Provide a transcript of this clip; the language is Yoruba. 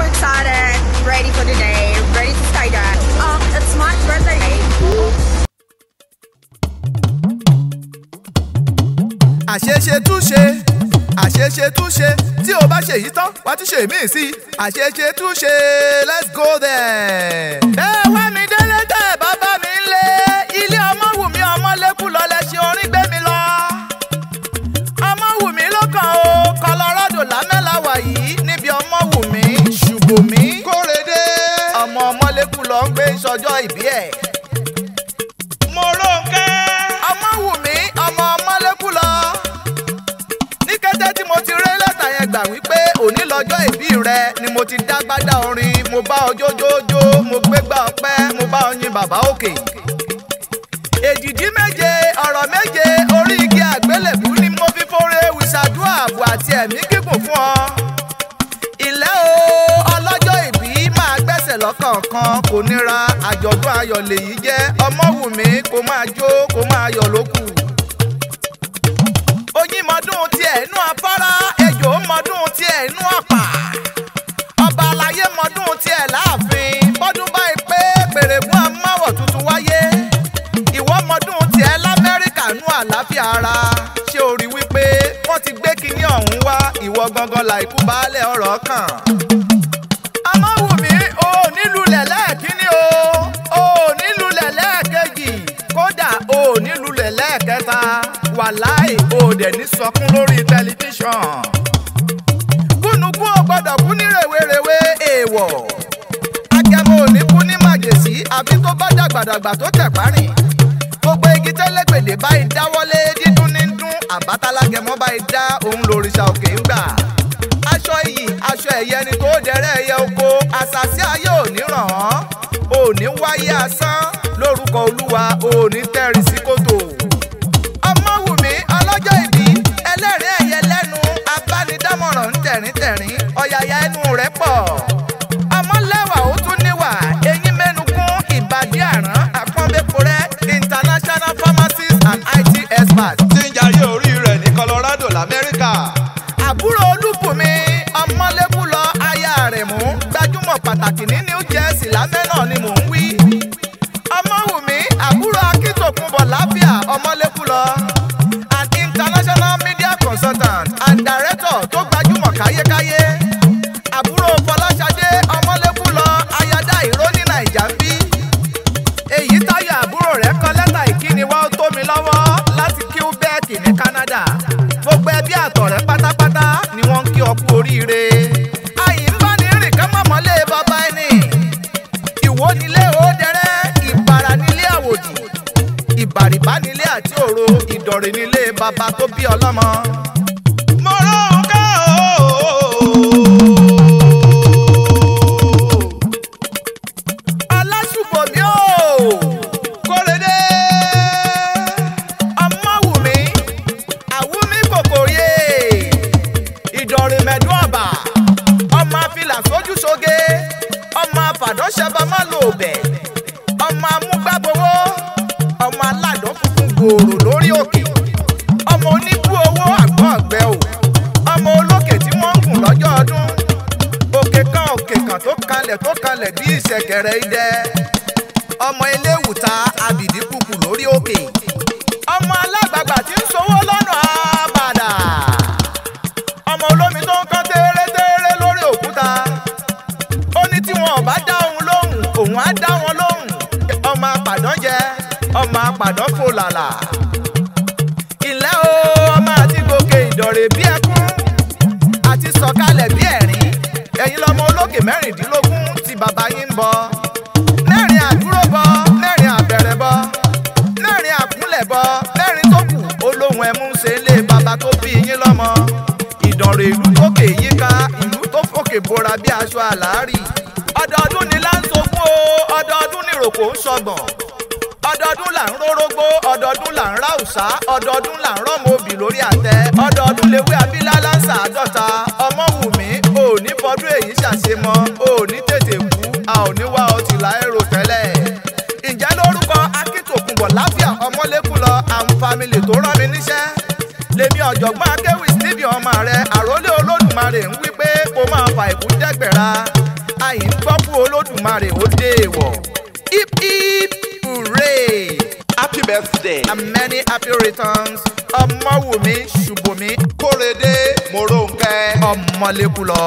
Super excited, ready for the day, ready to skydive. It's my birthday. Àṣeṣe túnṣe, àṣeṣe túnṣe, tí o bá ṣe yìí tán wàá tún ṣe míì sí i. Àṣeṣe túnṣe, let's go there. Bẹ́ẹ̀ wá mi délé tẹ́ bàbá mi ń lé ilé Ọmọ́wùmí Ọmọlékú lọlẹ̀ ṣe orin gbé mi lọ. Ọmọ́wùmí ló kàn ó Colorado lámẹ́lá wà yìí níbi Ọmọ́wùmí Ṣùbòmí. Kórèdé. Ọmọ Ọmọlékú lọ ń gbé sọjọ́ ìbí ẹ̀. Mọ́rọ́ǹkẹ́. Ọmọ́wùmí ọmọ Ọmọlékú lọ. Ní kété tí mo ti rí lẹ́tà yẹn gbà wípé òní lọ́jọ́ ìbí rẹ ni mo ti dágbádá orin, mo bá ọ jójójó, mo gbégbá ọpẹ́, mo bá ọ yin bàbá òkè. Èdìdí méje, ọ̀rọ̀ méje, orí igi àgbélébú ni mo fi fóore wìṣàdúrà ààbò àti ẹ̀mí gígùn fún ọ. Ìlẹ́ o, ọlọ́jọ́ ìbí máa gbẹ́sẹ̀ lọ́kọ̀ọ̀kan, kò nira, àjọ̀dún ayọ̀ lèyí jẹ́. Ọmọ́wùmí kò máa jó, kò máa yọ̀ lókù. Oyin mọdún tiẹ̀ inú afárá, ejò mọdún tiẹ̀ inú àpà. Ọba aláyé mọdún tiẹ̀ láàfin, bọ́dún báyìí pé pèrègùn amáwọ̀ tuntun wáyé. Ìwọ mọdún tiẹ̀ l'Amẹ́ríkà nú àlàáfíà ara. Ṣé o rí wípé wọ́n ti gbé kinní ọ̀hún wá, ìwọ gangan làìkú baálẹ̀ ọ̀rọ̀ kàn. Ọmọ́wùmí o ò nílùlẹ̀ lẹ́ẹ̀kínní o, o ò nílùlẹ̀ lẹ́ẹ̀kejì, kódà o ò nílùlẹ̀ lẹ́ẹ̀kẹta, wàláì o ò dẹ̀ ní sọkún lórí tẹlifíṣàn. Gúnugún ò gbọ́dọ̀ kú ní rèwerèwe èèwọ̀. Agẹmọ ò ní kú ní màjèsí àfi tó bá dàgbàdàgbà tó tẹ̀pá rìn. Gbogbo igi tẹ́lẹ̀gbèdè báyìí dáwọ́lé dídún ní dún, àbátálágẹmọ báyìí dá òun lòrìṣà òkè ń gbà. Aṣọ iyì, aṣọ ẹ̀yẹ ni tó dẹrẹ́ ẹyẹ oko, àṣàsí ayé ò ní ràn án, ò ní wáyé asán, lórúkọ Olúwa ò ní tẹ̀rì sí kòtò. Ọmọ́wùmí ọlọ́jọ́ ìbí, ẹlẹ́rìí ẹ̀yẹ lẹ́nu, abánidámọ̀ràn ń tẹ̀ríntẹ̀rín, ọ̀yàyà ẹnu rẹ̀ pọ̀. Ọmọlẹ́wà ó tún níwà, eyín mẹ́nu kún ìbàdí àrán, àpọ́nbéporẹ́, international pharmacist and IT expert. Tí ń jayé orí rẹ̀ ní Colorado l'Amẹ́ríkà. Àbúrò Olúbùnmi Ọmọlékú lọ aya rẹ̀ mú, gbajúmọ̀ pàtàkì ní New Jersey lámẹ́ náà ni mò ń wí. Ọmọ́wùmí àbúrò Akíntòkunbọ̀ láfíà Ọmọlékú lọ, an international media consultant and director tó gbajúmọ̀ káyékáyé. Àbúrò Fọláṣadé Ọmọlékú lọ ayádá ìró ní Nàìjà ń bí. Èyí táyọ̀ àbúrò rẹ̀ kọ lẹ́tà ìkíni wá ó tó mi lọ́wọ́ láti Quebec ní Canada. Gbogbo ẹbí àtọ̀rẹ́ pátápátá ni wọ́n ń kí ọ kú oríire. Àyìn ń bá ní rìn ká mọ̀mọ́lé bàbá ẹni. Ìwó nílé òdẹrẹ́, Ìbàrà nílé àwòdì, Ìbàrìbá nílé àti òro, Ìdọ̀rẹ̀ nílé bàbá tó bí ọlọ́mọ. Mọ́rọ́ǹkẹ́ o. Ọlásùbòmí o. Kórèdé. Ọmọ́wùmí, Àwùmí kòkòrè, Ìdọ̀rẹ̀ mẹ́dún ọ̀bà, ọmọ afilà sójú soge, ọmọ afàdánṣẹ́bà má lò bẹ̀, ọmọ amúgbábowó, ọmọ aládùn funfun gbòòrò lórí òkè, ọmọ oníbú owó àgbọ̀n ọ̀gbẹ́ o, ọmọ olókè tí wọ́n ń gùn lọ́jọ́ ọdún, òkè kan òkè kan tó kalẹ̀ bí ìṣẹ̀kẹ̀rẹ̀ idẹ, ọmọ eléwùta abìdíkùkù lórí òkè, ọmọ alágbàgbà tí ń sowó lọ́nà àbàdà, ọmọ olómi tó ń kán térétéré lórí òkúta. Ó ní tí wọn ò bá dá òun lóhùn, òun á dá wọn lóhùn. Ọmọ apàdán jẹ, ọmọ apàdán fòlàlà. Ìlẹ́ o, ọmọ àti gòkè Ìdọ̀rẹ̀ bí ẹkún, àti sọ̀kalẹ̀ bí ẹ̀rín. Ẹ̀yin lọmọ olókè 16 tí bàbá yín ń bọ. 4 àdúró bọ, 4 àbẹ̀rẹ̀ bọ, 4 àkúnlẹ̀ bọ, 4 tó kù olóhùn ẹmú ń ṣe lé bàbá tó bí yín lọ́mọ. Ìdànrè ìlú tókè yíká, ìlú tó fòkè bora bí aṣọ àlárì. Ọdọọdún ni láńsogún o, ọdọọdún ni ròkò ń sọgbọ̀n. Ọdọọdún là ń rórógbó, ọdọọdún là ń ráùsá, ọdọọdún là ń rọ́mọ obì lórí àtẹ, ọdọọdún lewé abílálá ń sàádọ́ta. Ọmọ́wùmí ò ní fọdún èyí ṣàṣemọ, ò ní tètè kú, a ò ní wá ọtí láìrò tẹ́lẹ̀. Ǹjẹ́ lórúkọ Akíntòkunbọ̀ láfíà Ọmọlékú lọ àwọn fámìlì tó rán mi níṣẹ́? Lèmi ọ̀jọ̀gbọ́n akéwì Stephen ọmọ rẹ̀ àrólé Olódùmarè ń wí pé kó máa fa ìkú dẹ́gbẹ̀ra. Àyìn gbọ́ fún Olódùmarè ó dé èèwọ̀. Hip hip hooray! Happy birthday. And many happy returns. Ọmọwùmí Ṣùbọ́mi Kórèdé Mòrónkẹ́. Ọmọlẹ́kùlọ.